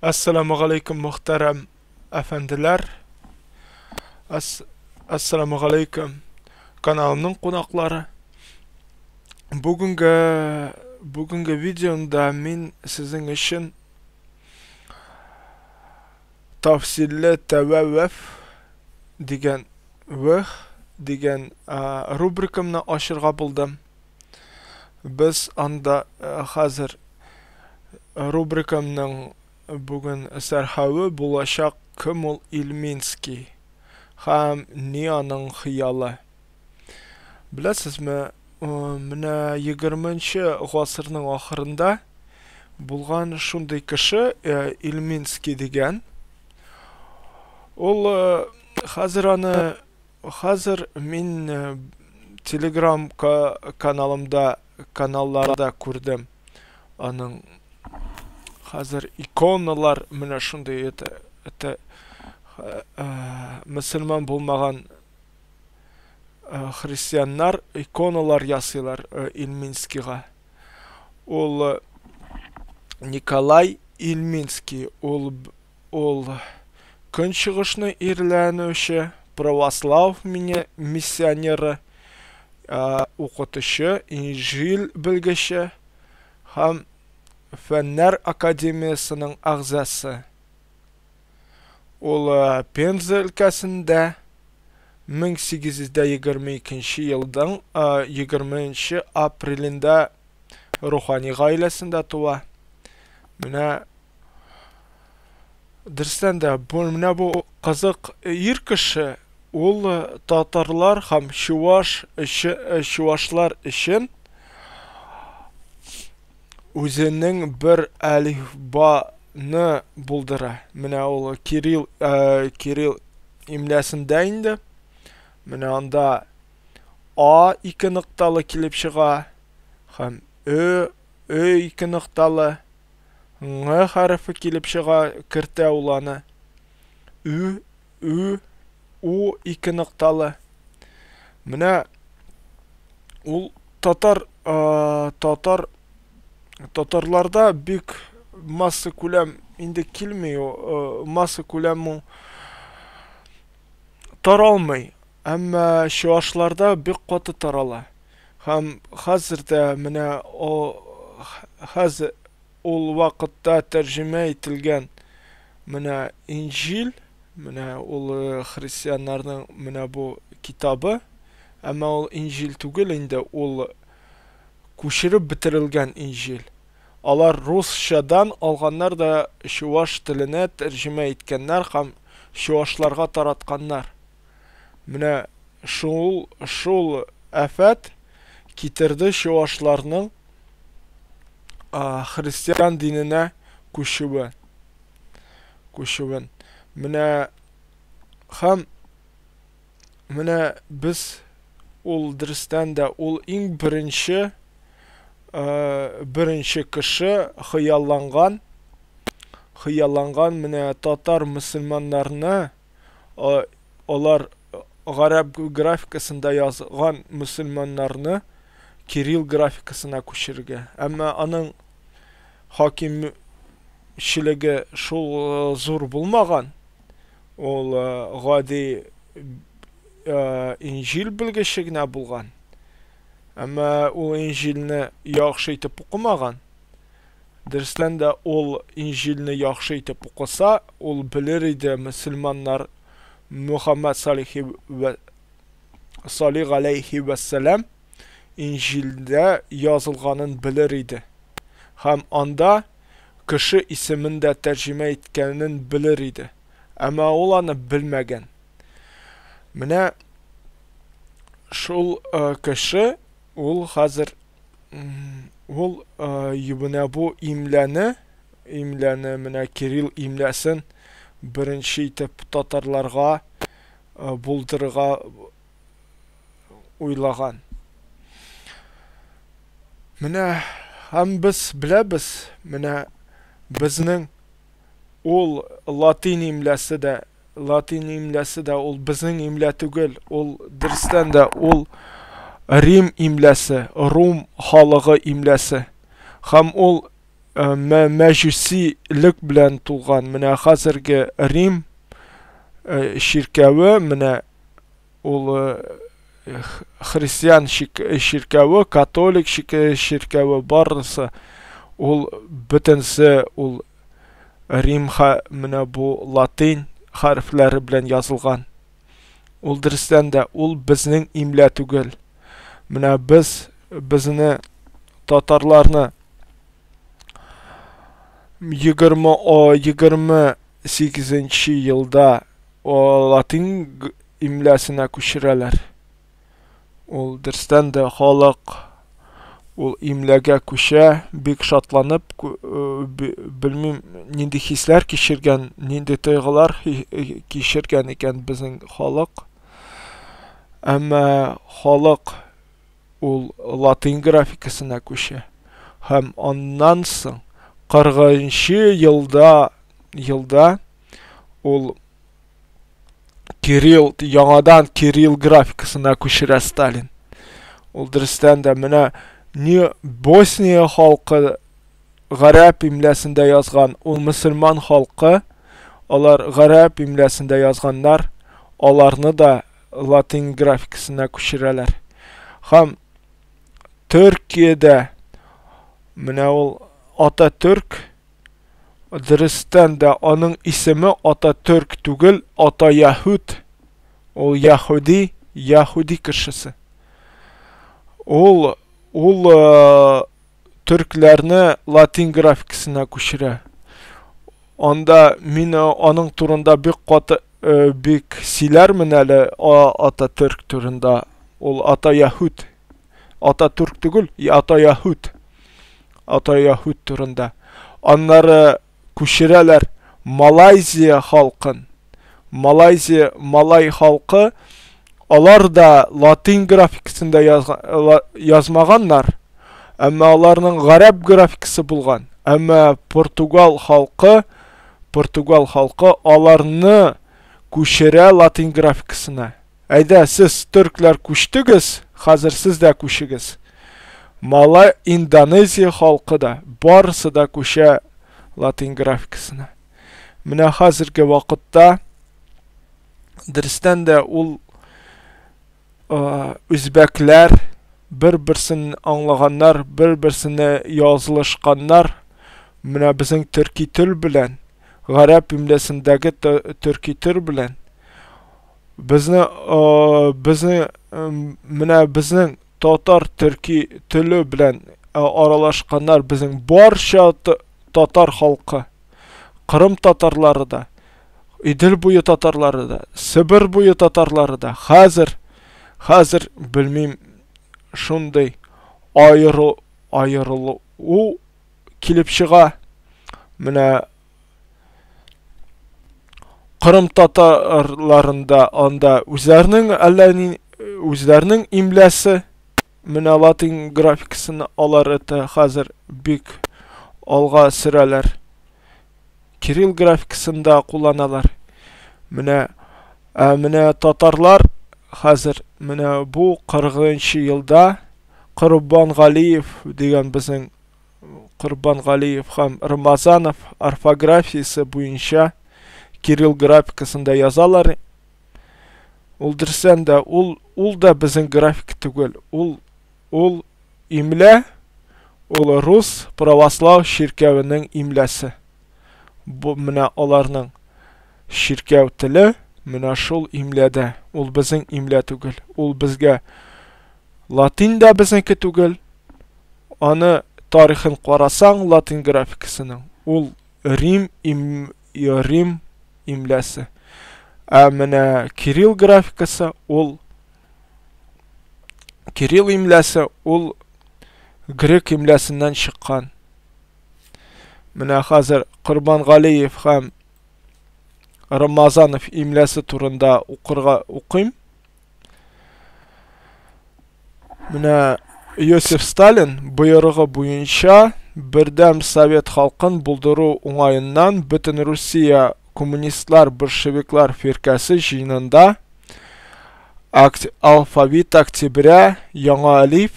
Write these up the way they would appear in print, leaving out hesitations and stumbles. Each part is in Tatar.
Әссәламегаләйкүм, мөхтәрәм әфәнделәр. Әссәламегаләйкүм, каналымның кунаклары. Бүгенге бүгенге видеомда мин сезнең өчен тафсилле тәвәвәф дигән вех дигән рубрикамны ачырга булдым. Без анда хәзер рубрикамның бүген сәрхәве булачак кем ул Ильминский һәм ни аның хыялы. Беләсезме, менә 20 гасырның ахырында булган шундый кеше Ильминский дигән. Ул хәзер аны Хәзер мин Телеграм каналымда, каналларда күрдем. Аның хәзер иконалар менә шундый это, это мөселман булмаган христианнар иконалар ясыйлар Ильминскийга. Ул Николай Ильминский, ул Ул Көнчыгышны ирләнүче православ миссионеры, укытучы, Инҗил белгече һәм Фәннәр академиясенең әгъзасы. Ул Пенза өлкәсендә 1822 елның 20 нче апрелендә рухани гаиләсендә туа. Менә Дөрестән дә, бу менә бу кызык ир кеше, ул татарлар һәм чуваш чувашлар өчен үзенең бер әлифбаны булдыра. Менә ул Кирилл Кирилл имлясендә инде. Менә анда А ике нокталы килеп чыга һәм Ö, Ö ике нокталы. Ң хәрефе килеп чыга, кертә ул аны. Ү, Ү, У ике нокталы. Менә ул татар, татар, татарларда бик масса күләм инде килми, масса күләм ул таралмый. Әмма чуашларда бик каты тарала. Һәм хәзер дә менә хәзер ул вакытта тәрҗемә ителгән менә Инҗил, менә ул христианнарның менә бу китабы, әмма ул Инҗил түгел инде, ул күчереп бетерелгән Инҗил. Алар русчадан алганнар да чуваш теленә тәрҗемә иткәннәр һәм чувашларга таратканнар. Менә шул шул афәт китерде чувашларның христиан диненә күчүе. Күчүен. Менә һәм менә без ул дөрестән дә ул иң беренче беренче кеше хыялланган хыялланган менә татар мөселманнарны алар гарәп графикасында язган мөселманнарны кирилл графикасына күчерергә. Әмма аның хакимчелеге шул зур булмаган. Ул гади Инҗил белгече генә булган. Әмма ул Инҗилне яхшы итеп укымаган. Дөрестән дә, ул Инҗилне яхшы итеп укыса, ул белер иде мөселманнар Мөхәммәд салихи вә салих галәйһи вәссәлам Инҗилдә язылганын белер иде. Һәм анда кеше исемен дә тәрҗемә иткәнен белер иде. Әмма ул аны белмәгән. Менә шул кеше ул хәзер Ул менә бу имләне, имләне менә Кирилл имләсен беренче итеп татарларга булдырырга уйлаган. Менә һәм без беләбез, менә безнең ул латин имләсе дә Латин имлясы да ул безнең имля түгел, ул дөрестән дә ул Рим имлясы, Рум халыгы имлясы. Һәм ул мәҗүсилек белән тулган. Менә хәзерге Рим чиркәве, менә ул христиан чиркәве, католик чиркәве, барысы ул бөтенсе ул Рим менә бу латин хәрефләре белән язылган. Ул дөрестән дә ул безнең имлә түгел. Менә без безне татарларны 28 елда латин имләсенә күчерәләр. Ул дөрестән дә халык ул имләгә күчә, бик шатланып, белмим, нинди хисләр кичергән, нинди тойгылар кичергән икән безнең халык. Әмма халык ул латин графикасына күчә. Һәм аннан соң 40 елда ул Кирилл яңадан Кирилл графикасына күчерә Сталин. Ул дөрестән дә менә не Босния халкы гарәп имләсендә язган, ул мөселман халкы, алар гарәп имләсендә язганнар, аларны да латин графикасына күчерәләр. Һәм Төркиядә менә ул Ататөрк, дөрестән дә аның исеме Ататөрк түгел, Атаяһүд. Ул яһүди, яһүди кешесе. Ул төркләрне латин графикасына күчерә. Анда мин аның турында бик каты бик сөйләрмен әле Ататөрк турында. Ул Атаяһүд. Ататүрк түгел, Атаяһүд. Атаяһүд турында. Аннары күчерәләр Малайзия халкын. Малайзия, малай халкы, алар да латин графикасында язмаганнар, әмма аларның гарәп графикасы булган. Әмма португал халкы аларны күчерә латин графикасына. Әйдә, сез төркләр күчтегез, хәзер сез дә күчегез. Малай, Индонезия халкы да, барысы да күчә латин графикасына. Менә хәзерге вакытта дөрестән дә ул үзбәкләр бер-берсен аңлаганнар, бер-берсенә язылышканнар. Менә безнең төрки тел белән, гарәп имләсендәге төрки тел белән Безне, безне, менә безнең татар төрки теле белән аралашканнар безнең барча татар халкы, Кырым татарлары да, Идел буе татарлары да, Себер буе татарлары да хәзер, хәзер белмим, шундый аеру, аерылу килеп чыга. Менә Кырым татарларында анда үзләренең әллә ни үзләренең имләсе, менә латин графикасын алар это хәзер бик алга сөрәләр. Кирилл графикасын да кулланалар. Менә ә менә татарлар хәзер менә бу 40 елда Корбан Галиев дигән безнең Корбангалиев һәм Рамазанов орфографиясе буенча кирилл графикасында язалар. Ул дөрестән дә ул да безнең график түгел. Ул имлә, ул рус православ чиркәвенең имләсе. Бу менә аларның чиркәү теле менә шул имләдә. Ул безнең имлә түгел. Ул безгә латин да безнеке түгел. Аны тарихын карасаң, латин графикасының, ул Рим им, Рим имләсе. Ә менә Кирилл графикасы ул Кирилл имләсе ул грек имләсеннән чыккан. Менә хәзер Корбангалиев һәм Рамазанов имләсе турында укырга укыйм. Менә Иосиф Сталин боерыгы буенча бердәм совет халкын булдыру уңаеннан Бөтенрусия коммунистлар большевиклар фиркәсе җыенында алфавит октября яңа әлиф,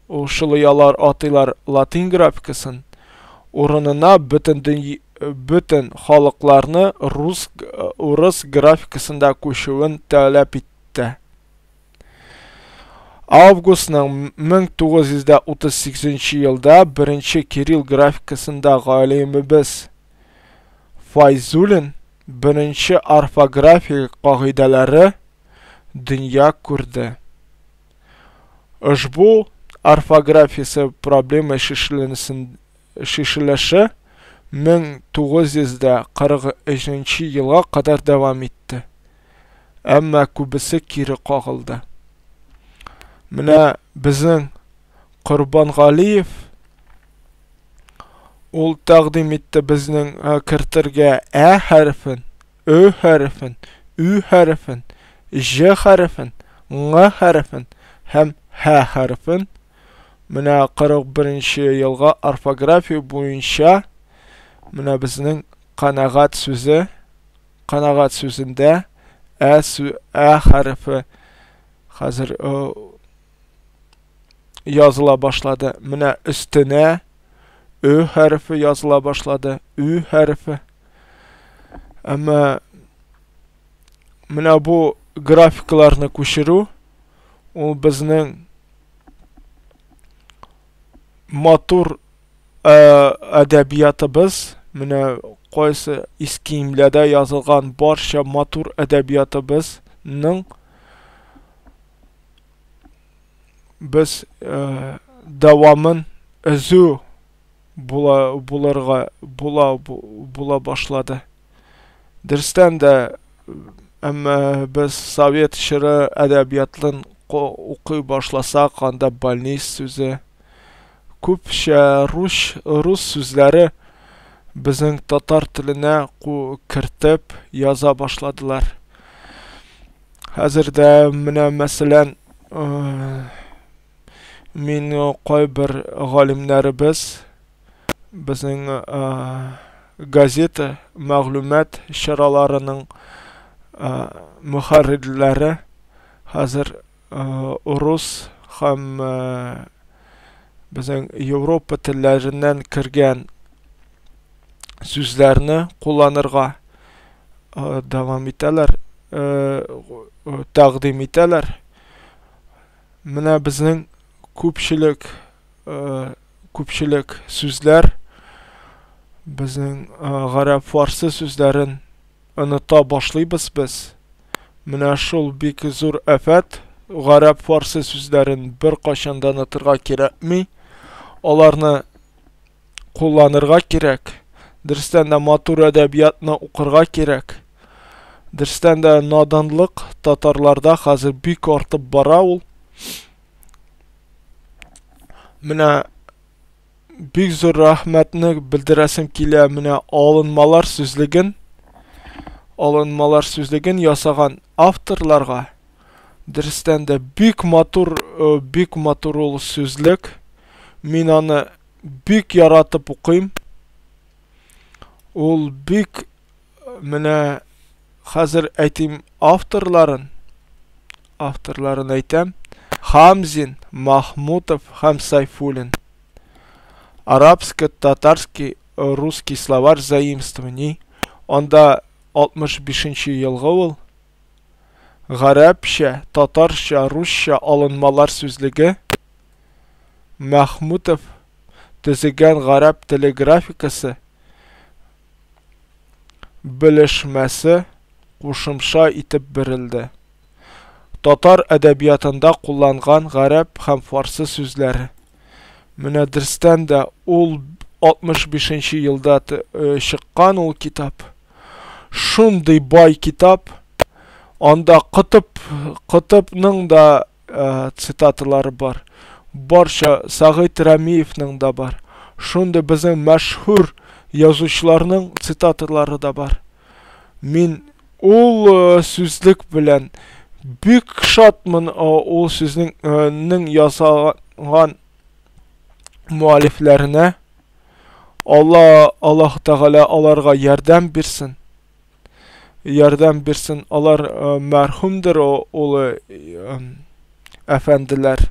ул шулай алар атыйлар латин графикасын, урынына бөтен бөтен халыкларны рус урыс графикасында күчүен таләп итте. Августның 1938 елда беренче кирилл графикасында галимебез Файзуллин беренче орфография кагыйдәләре дөнья күрде. Ошбу орфографиясе проблема чишелеше 1943 елга кадәр дәвам итте. Әмма күбесе кире кагылды. Менә безнең Корбангалиев ул тәкъдим итте безнең кертергә ә хәрефен, Ö хәрефен, Ü хәрефен, Җ хәрефен, Ң хәрефен һәм Һ хәрефен. Менә 41 нче елга орфография буенча менә безнең канәгать сүзе, канәгать сүзендә ә, ә хәрефе хәзер языла башлады. Менә өстенә Ö хәрефе языла башлады, Ü хәрефе. Әмма менә бу графикаларны күчерү ул безнең матур әдәбиятыбыз, менә кайсы иске имләдә язылган барча матур әдәбиятыбызның без дәвамын өзү була булырга була була башлады. Дөрестән дә, әмма без совет чоры әдәбиятлын укый башласак, анда больниц сүзе, күпчә рус рус сүзләре безнең татар теленә кертеп яза башладылар. Хәзер дә менә мәсәлән, мин кайбер галимнәребез безнең газета мәгълүмат чараларының мөхәррирләре хәзер рус һәм безнең Европа телләреннән кергән сүзләрне кулланырга дәвам итәләр, тәкъдим итәләр. Менә безнең күпчелек күпчелек сүзләр безнең гарәп фарсы сүзләрен оныта башлыйбыз без. Менә шул бик зур афәт. Гарәп фарсы сүзләрен беркайчан да онытырга кирәкми. Аларны кулланырга кирәк. Дөрестән дә матур әдәбиятны укырга кирәк. Дөрестән дә наданлык татарларда хәзер бик артып бара ул. Менә бик зур рәхмәтне белдерәсем килә менә алынмалар сүзлеген алынмалар сүзлеген ясаган авторларга. Дөрестән дә бик матур, э, бик матур ул сүзлек. Мин аны бик яратып укыйм. Ул бик менә хәзер әйтим авторларын, авторларын әйтәм. Хамзин, Махмутов һәм Сайфуллин. Арабско-татарский русский словарь заимствований. Анда 65 нче елгы ул. Гарәпчә, татарча, русча алынмалар сүзлеге, Мәхмүтов төзегән гарәп теле графикасы белешмәсе кушымча итеп бирелде. Татар әдәбиятында кулланган гарәп һәм фарсы сүзләре. Менә дөрестән дә ул 65 нче елда чыккан ул китап. Шундый бай китап. Анда Котып, Котыпның да э, цитаталары бар. Барча Сәгыйть Рәмиевның да бар. Шундый безнең мәшһүр язучыларның цитаталары да бар. Мин ул э, сүзлек белән бик шатмын э, ул сүзнең э, нең ясаган муалифләренә. Алла, Аллаһ Тәгалә аларга ярдәм бирсен. Ярдәм бирсен. Алар э, мәрхүмдер ул э, әфәнделәр.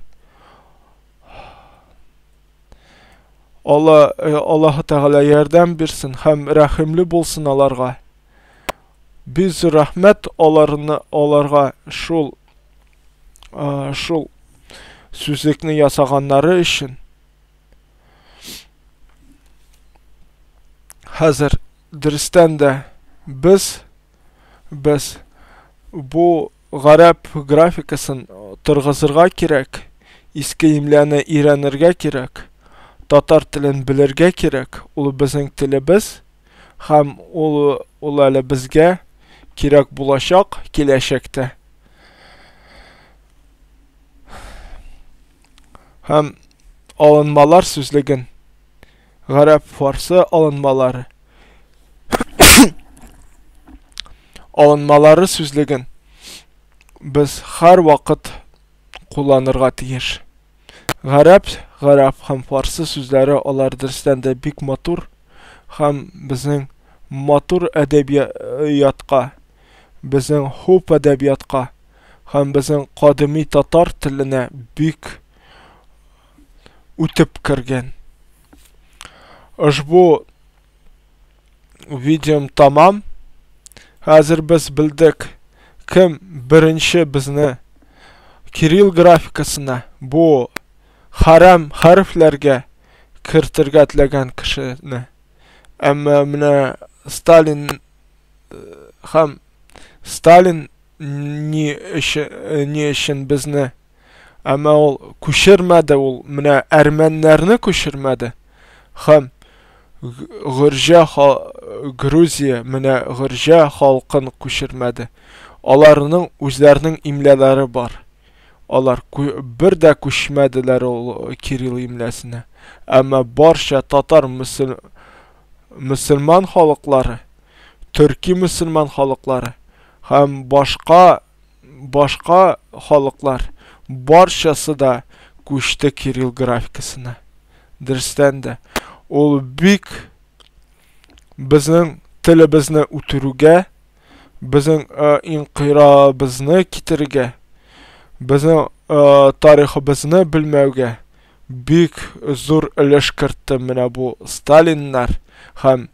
Алла, Аллаһы Тәгалә ярдәм бирсен һәм рәхимле булсын аларга. Бик зур рәхмәт аларны аларга шул шул сүзлекне ясаганнары өчен. Хәзер дөрестән дә без без бу гарәп графикасын торгызырга кирәк, иске имляны өйрәнергә кирәк, татар телен белергә кирәк, ул безнең телебез һәм ул ул әле безгә кирәк булачак киләчәктә. Һәм алынмалар сүзлеген гарәп-фарсы алынмалары алынмалары сүзлеген без һәрвакыт кулланырга тиеш. Гарәп, гарәп һәм фарсы сүзләре алар дөрестән дә бик матур һәм безнең матур әдәбиятка, безнең хуп әдәбиятка һәм безнең кадими татар теленә бик үтеп кергән. Ошбу видеом тамам. Хәзер без белдек, кем беренче безне кирилл графикасына бу харам хәрефләргә кертергә теләгән кешене. Әмма менә Сталин һәм Сталин ни өчен, ни өчен безне Әмма ул күчермәде, ул менә әрмәннәрне күчермәде. Һәм Гөрҗә Грузия менә Гөрҗә халкын күчермәде. Аларның үзләренең имләләре бар. Алар бер дә күчмәделәр ул Кирилл имләсенә. Әмма барча татар мөселман халыклары, төрки мөселман халыклары һәм башка башка халыклар барчасы да күчте кирилл графикасына. Дөрестән дә, ул бик безнең телебезне үтерүгә, безнең инкыйрабызны китерергә, безнең тарихыбызны белмәүгә бик зур өлеш кертте менә бу Сталиннар һәм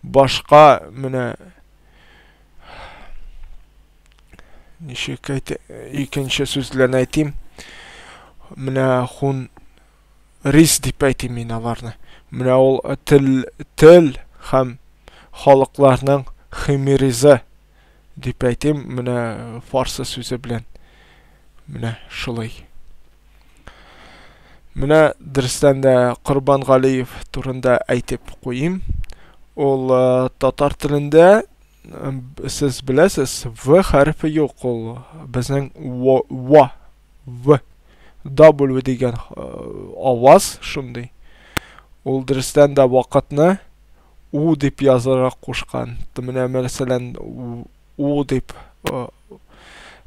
башка менә ничек әйтә, икенче сүз белән әйтим, менә хун рис дип әйтим мин аларны. Менә ул тел, тел һәм халыкларның химеризы дип әйтим, менә фарсы сүзе белән. Менә шулай. Менә дөрестән дә Корбан Галиев турында әйтеп куйыйм. Ул татар телендә сез беләсез, В хәрефе юк ул. Безнең В, В, W дигән аваз шундый. Ул дөрестән дә вакытны У дип язарга кушкан. Менә мәсәлән, У дип.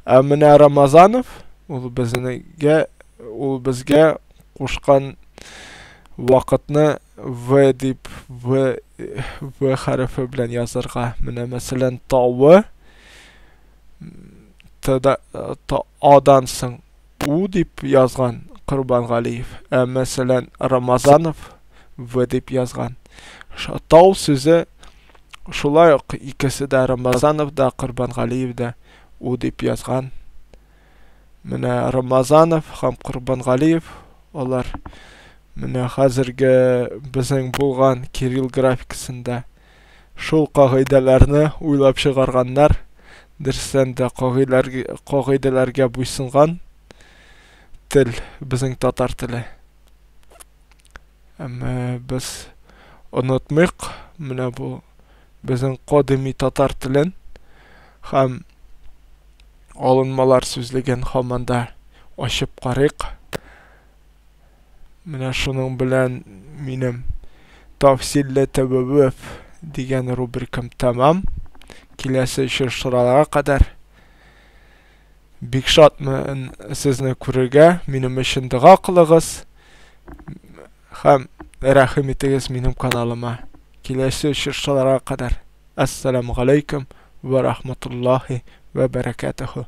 Ә менә Рамазанов ул безнегә, ул безгә кушкан вакытны В дип, В, В хәрефе белән язарга. Менә мәсәлән, тавы Т-да, Т, Адан соң У дип язган Корбангалиев. Ә мәсәлән, Рамазанов В дип язган. Тау сүзе шулай ук икесе дә Рамазанов да, Корбангалиев да У дип язган. Менә Рамазанов һәм Корбангалиев алар менә хәзерге безнең булган кирилл графикасында шул кагыйдәләрне уйлап чыгарганнар. Дөрестән дә кагыйдәләргә буйсынган тел безнең татар теле. Әмма без онытмыйк менә бу безнең кадими татар телен һәм алынмалар сүзлеген һаман да ачып карыйк. Менә шуның белән минем Тафсилле тәвәвәф дигән рубрикам тәмам. Киләсе очрашуларга кадәр бик шатмын сезне күрергә. Минем өчен дога кылыгыз һәм рәхим итегез минем каналыма. Киләсе очрашуларга кадәр. Ассаламу галәйкүм вә рахматуллаһи вә бәрәкәтүһү.